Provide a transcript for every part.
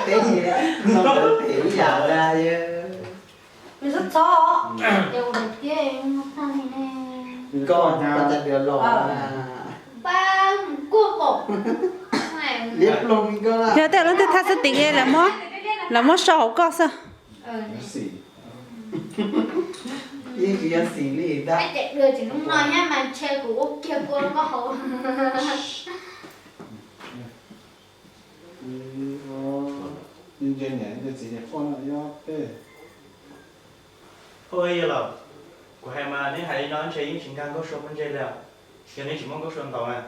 Teb no teb ib yam na. Nws txhob txhob, ces ua tiag koj ua cas dua los na. Liab ploog li koj. Yog tej lub twg thaj xwb tim lawv muab, lawv muab sau hauv koj xwb. Yeej tsis yog xim li ntag. Hnub no nyob mas ntshe kuv ua kiag kua lub koj hauv. Ntse niam ntse txiv niam poj no ib ob peb. Ua yog lawm, kuv hais mas neb hais li no ntshe yeej tsis nkag Nkauj Sua pob ntseg li, yog neb tsis muab Nkauj Sua ntaus na.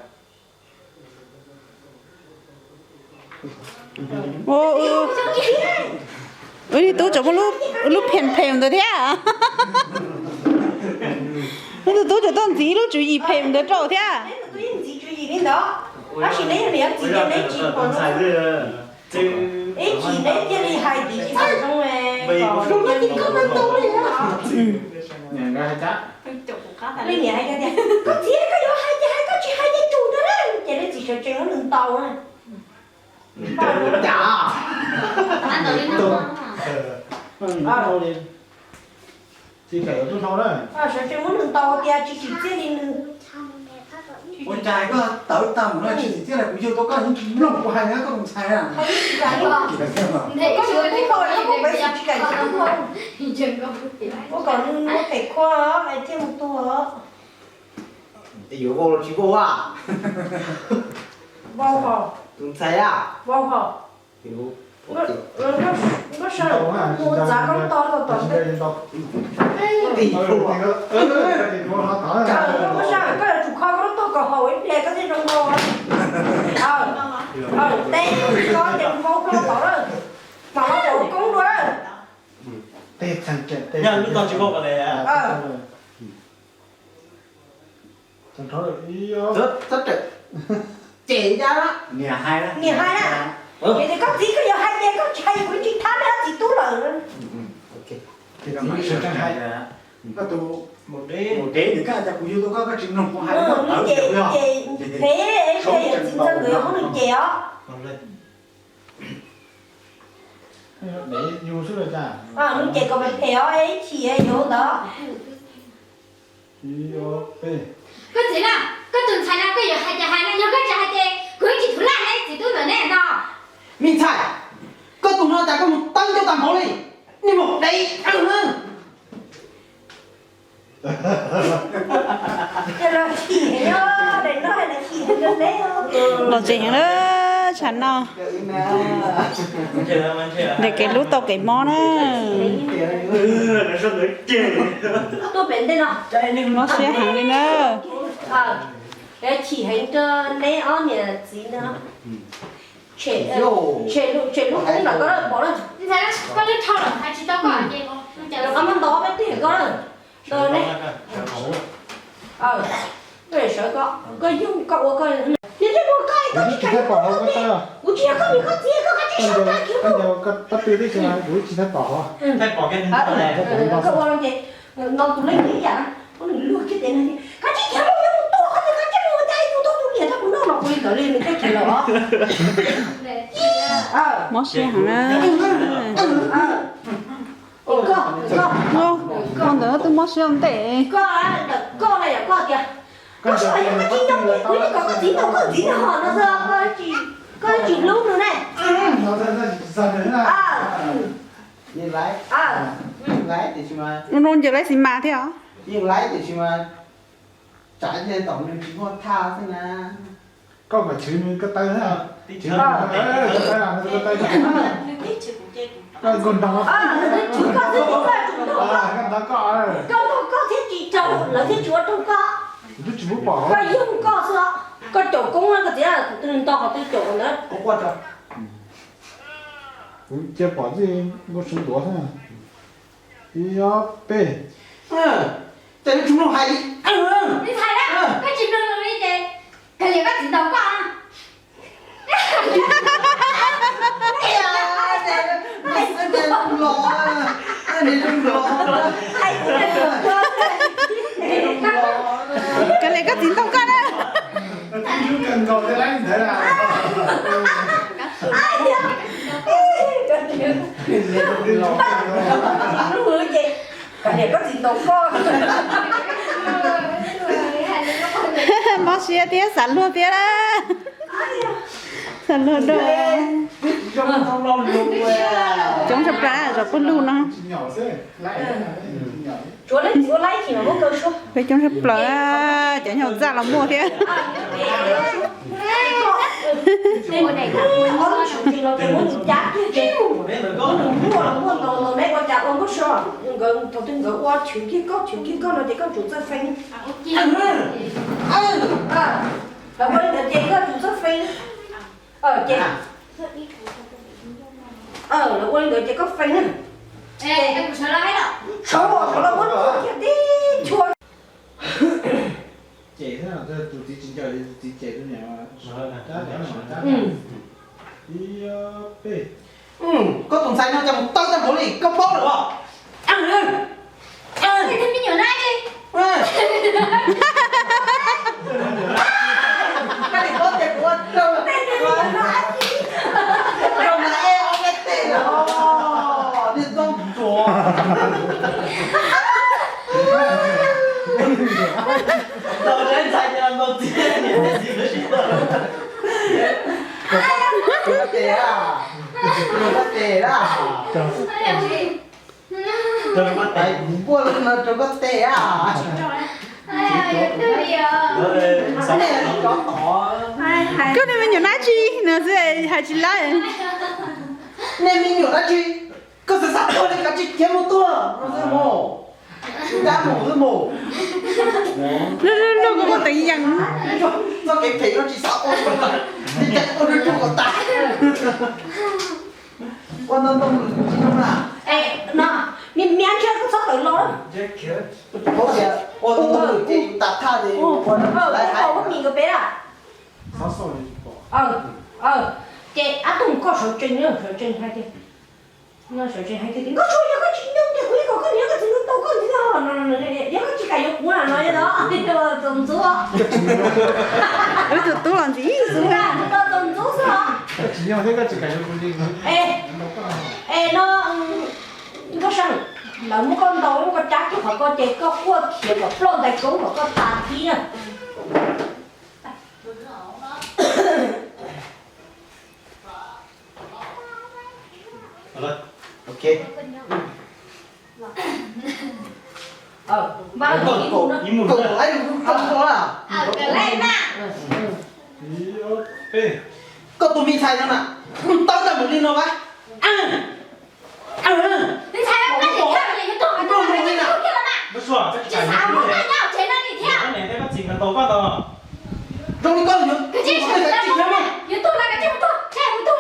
Wb niag tub tseem muaj lub phem phem ntawd thiab. Wb tus tub tseem tuaj ntxiv lub tswv yim phem ntawd rau thiab. Tab sis neb yog niam txiv ces neb tsis pom. Ib chim neb thiaj li hais tias tsis pom zoo. Leej niam hais tias, koj txiv, koj yuav hais ces hais, koj tsis hais ces tsum ntag na. Ces leej txiv sawv tsees muab nws ntaus na. Cas? Sawv tsees muab nws ntaus tias tsis tsim txiaj li nws. Ua cas koj tawv tag mus no tsis tsim txiaj li, kuv yug tau koj yeej tsis mloog kuv hais na koj tus ntxhais na. Koj yuav tub tau es koj ua pem xwm tsis kam tsis tub tau. Ua kom nws muaj phem khuaj es thiaj mus tuag. Yuav vau los tsis vau a? Vau hos. Tus ntxhais a? Vau hos. Nkauj Sua, mus txav koj lub tog tom ntej. Nkauj Sua, koj yuav tsum kho koj lub tog kom haum ib pliag koj thiaj zoo nkauj. Teb koj ces vau hlo tom lawm, mam los pom koob dua lawm. Yog lub tog tsis vau kom le. Ces niam hais na, ces tias koj txiv koj yuav hais ces koj tsis hais kuv tsis thab neb ob txiv tub lawm. Koj tus maum dev nws koj hais tias kuv yug tau koj koj tsis mloog kuv hais, ces phem, ces yog txiv ntxawg nkawd yuav muab nws cem os. Nws cem kom phem os, ib chim yuav ntawd. Koj txiv na, koj tus ntxhais no koj yuav hais ces hais no, yog koj tsis hais ces kuv yeej tsis thum laj neb txiv tub ntawm neb no. Me ntxhais, koj tus no cas koj mus teeb coj tag npaum li, niag maum dev. Los tsev heev lawm tsam no. Ntawm kev hlub tau kev mob na. Mob siab heev li na. Koj lub rho los hais tsis tau koj, koj muab ntaus peb twg koj lawm. Koj ne, koj sawv koj, koj yug koj ua koj, niag ntsej muag koj, koj tsis kam yog koj, kuv tsis yog koj niam koj txiv, koj kav tsij sawv tag kiag mus. Koj ua no ces no tus leej niam ib yam, muab nws luag kiag tes no, kav tsij khiav mus, yuav mus tua koj, kav tsij mus, cas yus tau tus niam tau kuv noj los kuv li ntawd li nws thiaj khiav lawm os. Mob siab heev na. Ua ntawd twb mob siab ua ntej. Koj, koj na, yog koj tias koj sawv yog koj tsis nco tias kuv yeej kom koj txiv ntaus koj txiv nws hom no xwb, koj tsis hlub nws ne. Ua no ncaws laib xis mas thiab os. Tsav tom nws tsis muaj thaj xwb na. Koj kom chwv nws ko taw na. Chwv nws ko taw, ko taw, ko taw. Koj nkaug nrog, koj nrog koj, koj nrog koj thiab tsis raug lawv thiab tsis ua raug koj. Kuv twb tsis pub pom. Koj yog koj xwb, koj caum koob na koj txiv, kuv twb nto qhov twb caum ntawd. Kuv cia pom txij Nkauj Sua ntuav xwb. Ib ob peb. Ces nws tsis mloog hais li. Nws hais na, koj tsis mloog li ces kawg li koj txiv ntaus koj. Kawg li koj txiv ntaus koj na. Tsis mloog ces, niam koj txiv ntaus koj. Mob siab thiab xav luag thiab na. Xav luag dua. Coob tshaj plaws zov pawg lug no. Peb coob tshaj plaws, cov nyuag txaj los muaj thiab. Lawv ua li ntawd ces koj feem na. Sawv los sawv los muab kiag tib chua. Cem thiab, tus txiv tsis nco, tus txiv cem tus niam. Ib, peb. Koj tus ntxhais no cas mus tawb tag npaum li, koj paub lawm os. Tej me nyuam nab tsi. Koj nim paub tias kuv ua rau, rau mas ej ob peb teg lawm, niag ntxooj tsuag. Ntaus ntxhais ces ntaus txiv, niam thiab txiv lawv sib ntaus. Rau koj tes a, rau koj tes a. Kuv npuaj lawm no rau koj tes a. Nej cov tod. Koj niag me nyuam dab tsi no xwb hais tsis lawv. Nej me nyuam dab tsi, koj xav xav tuag li kav tsij khiav mus tuag no xwb mus. Dab mus xwb mus. Lub lub lub koj teev yees. Txoj kev phem no tsis xav ua, ua rau kom tas. Ua ntau ntau lwm tsis zoo na. No, me me ntsia koj txhob tawm los. Paub tias ua ntau ntau lwm ces yus tas thaj ces yus ua rau lawv hais. Mis nkawd peb a. Ces ab tug koj sawv tsees, sawv tsees hais tias, sawv tsees hais tias nkauj tshuaj, yog koj tsis nyob ces kuv yeej kom koj niam koj txiv nkawd tau koj ntxiv no, yog koj tsis kam yuav kuv na no yog txaus ntxub. Wb tus tub los ntxiv ntxub, txaus ntxub xwb os. Es no, Nkauj Seej, lawv muab koj ntaus muab koj cab kiag qhov ko ces koj quaj khiav kom ploj ntais koob kom koj tas thib na. Koj tus me ntxhais no na, tau tag mus li no mas. Ntxhais, koj niam thiab yuav tuag, koj niam thiab yuav tuag lawm mas. Tsis xav muab koj nyob tsev no niam thiab. Zoo li koj yuav, koj tsis khiav mus, yuav tuag no koj tsis mus tuag, tsis mus tuag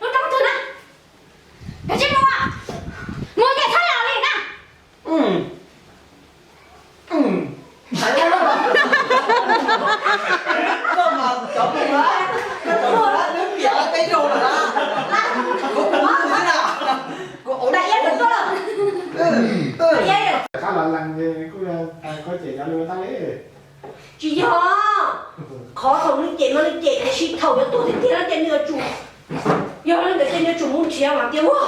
lub roob twg na. Koj tsis mus, mus ces txhob los li na. Koj mas cov mus na, koj mus na, twb piam peb zaug lawm na. Kuv mus xwb na. Kuv ua ib yam tuaj lawm. Qab los lees kuj yog koj cem cov li ua tag li. Tsis yog, qhov thaum nws cem no nws cem tiam sis thaum yuav tuag tiag tiag no ces nws yuav tsum, yog li ntawd ces nws yuav tsum mus nrhiav mas tias ua,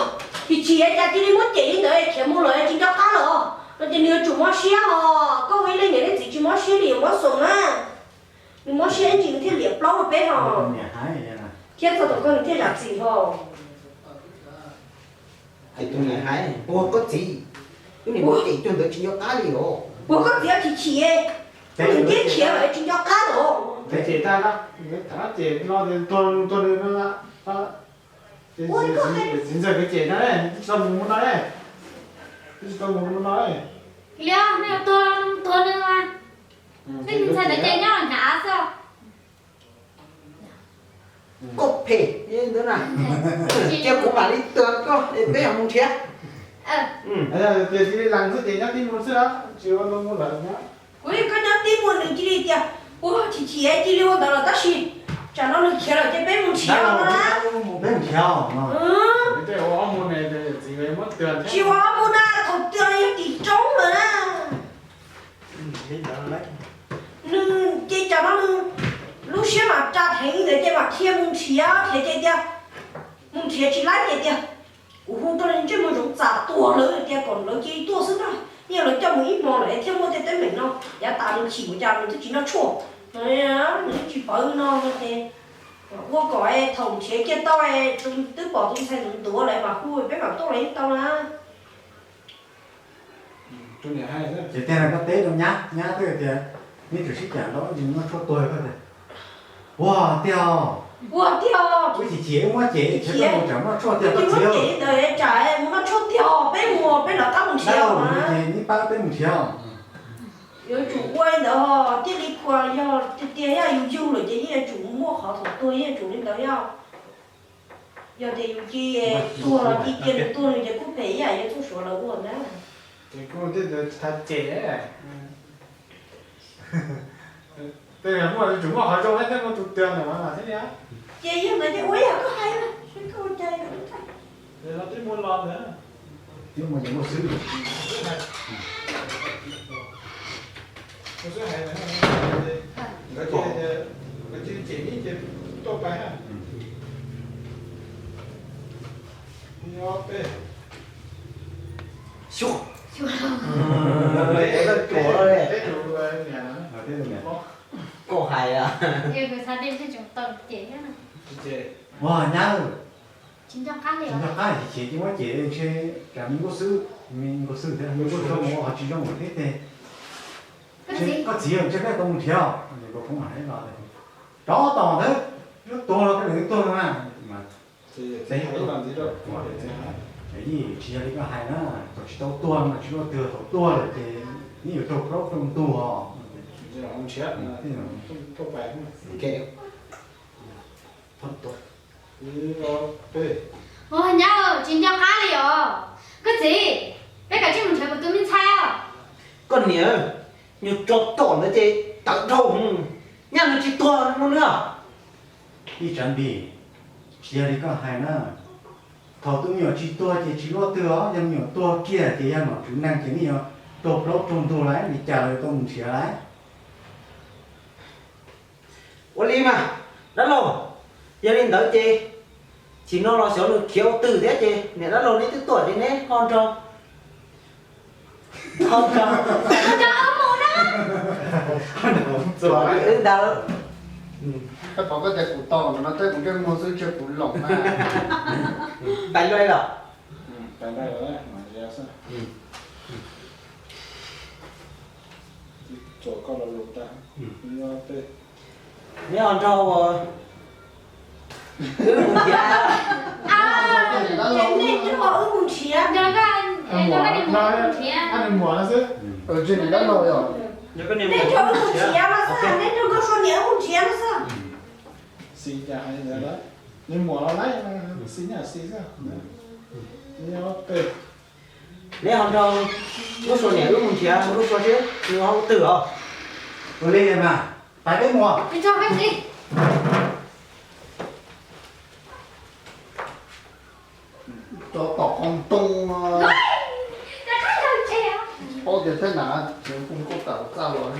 chim chim cas cia li muab cem li ntawd khiav mus lawm tsis nco qab lawm no ces nws yuav tsum mob siab os. Koj ua ib leej niam leej txiv tsis mob siab li yuav mob xoom na. Nws mob siab ib ntsis nws thiaj liam plaub rau peb ho, thiab txog thaum kawg nws thiaj zam txim ho. Ces tus niam hais, ua koj txiv, wb niam muab cem cuag ntawd tsis nco qab li os. Ua koj txiv chim chim, nws thiaj khiav lawm tsis nco qab lawm. Ces tag na, ces no ces tuag tuag nws no. Txiv ntxawm kov cem no, tsis tau mus no, tsis tau mus no. Li nej tuag no tuag nws mas, nej ntxhais ntawd ces nyob hnav xwb. Koj phem ntawd na, cia kuv mam li tuag koj es peb mam mus nrhiav. Ces cia li lees xwb ces nyob tib mus xwb, tsis ua mus lawm. Kuv yeej koj nyob tib mus nws cia li tias, ua chim chim cia li ua ntawd los tab sis tsam no nws khiav lawm ces peb mus nrhiav no na. Peb mus nrhiav. Tsis ua mus na, thaum twg yog tim roob lawm na. Nws ces tsam no nws lub siab mam tsa theev li ntawd ces mam khiav mus nrhiav, nrhiav ces tias, mus nrhiav tsis laib ces tias, Kuv hu rau ntsej muag zoov txav tuag lawv tias kom lawv cia li tuaj xwb na. Yog lawv coj mus ib hmo lawm thiaj muaj tej teeb meem no, yav tas nws chim ua cas nws twb tsis noj tshuaj, nws twb tsis pawv no no ces ua kom thaum nrhiav kiag tau, twb pom tus ntxhais ntuav lawm mas hu peb mam tuaj los yeej tau na. Ces tiag koj teb rau nyab, nyab twb tias neb tseem sib cam ntau ntsis noj tshuaj tuag koj tias, ua tiag, ua tiag, wb chim chim wb muab cem, tsis tau mus tsam noj tshuaj tiag koj txiv. Ntawd tsam mus noj tshuaj tiag peb mus peb lawv qab mus nrhiav os. Ces neb pab peb mus nrhiav os. Yuav tsum ua li ntawd ho thiaj li khuas, yog tiag tiag yog yus yug lawm ces yeej yuav tsum muaj qhov thaum tuag yeej yuav tsum li ntawd yog. Yog tias yus cia tuag los cia cia nws tuag nws ces kuj phem ib yam yog txoj suav lawv ua ntag. Ces kuj thiaj tsis tau cem. Tej muaj tsum muaj qhov zoo thiab muaj tus twg no mas thiaj li. Ces yog ntawd ces ua yam koj hais na, saib koj ua cas. Twb muaj los ntawd, twb muaj ces muaj xwb. Muaj xwb hais, nkawd cem ib ces tuaj pais. Xyuas. Koj hais. Ua nyab, tsis nco qab li ces muab cem ntshe tsam me nkauj xwb, me nkauj xwb thiab me nkauj zoo ua qhov tsis zoo thiab ces koj txiv ntshe peb tau mus nrhiav. Rov tom ntawd, lub tuag los koj niam twb tuag no na. Tsis yog li koj hais na, thaum tsis tau tuag mas tsis luaj twg, thaum tuag lawm ces neb yuav raug plaub raug ntug os. Nyab, tsis nco qab li os. Koj txiv, peb kav tsij mus nrhiav kuv tus me ntxhais os. Koj niam, nyuag tso tom ntawd ces tawv dhau, nyaj nws tsis tuag muaj nws. Ib tsav npis, tsis yog li koj hais na. Thaum tus me nyuam tsis tuag ces tsis luaj twg os, yog me nyuam tuag kiag ces yog nom tswv neeg ces neb yuav raug plaub raug ntug lawm, li cas los yuav tau mus nrhiav lawm. Ua li mas dab laug, yog li ntawd ces chim no los xyov nws khiav ua twg thiab ces niam dab laug neb twb tuaj ces neb ho nrog, ho nrog wb mus na. Wb ntag. Koj thov koj tias kuv tos no, tos kuv ntsej muag xwb ntshe kuv loom na. Pais lawm los? Neb ho nrog wb mus thiab. Nej nrog wb mus nrhiav, nej nrog wb mus nrhiav no xwb. Nej nrog nkauj sua niam wb mus nrhiav no xwb. Xis cas hais li ntawd, nws muam los laib, xis nyaj xis xwb. Neb ho nrog nkauj sua niam wb mus nrhiav nkauj sua seb nws ho ua twg os. Ua li mas, pais peb mus. Tso tom qhov ntoo no. Paub tias thaj nam tseem poob koj tawm txaj los.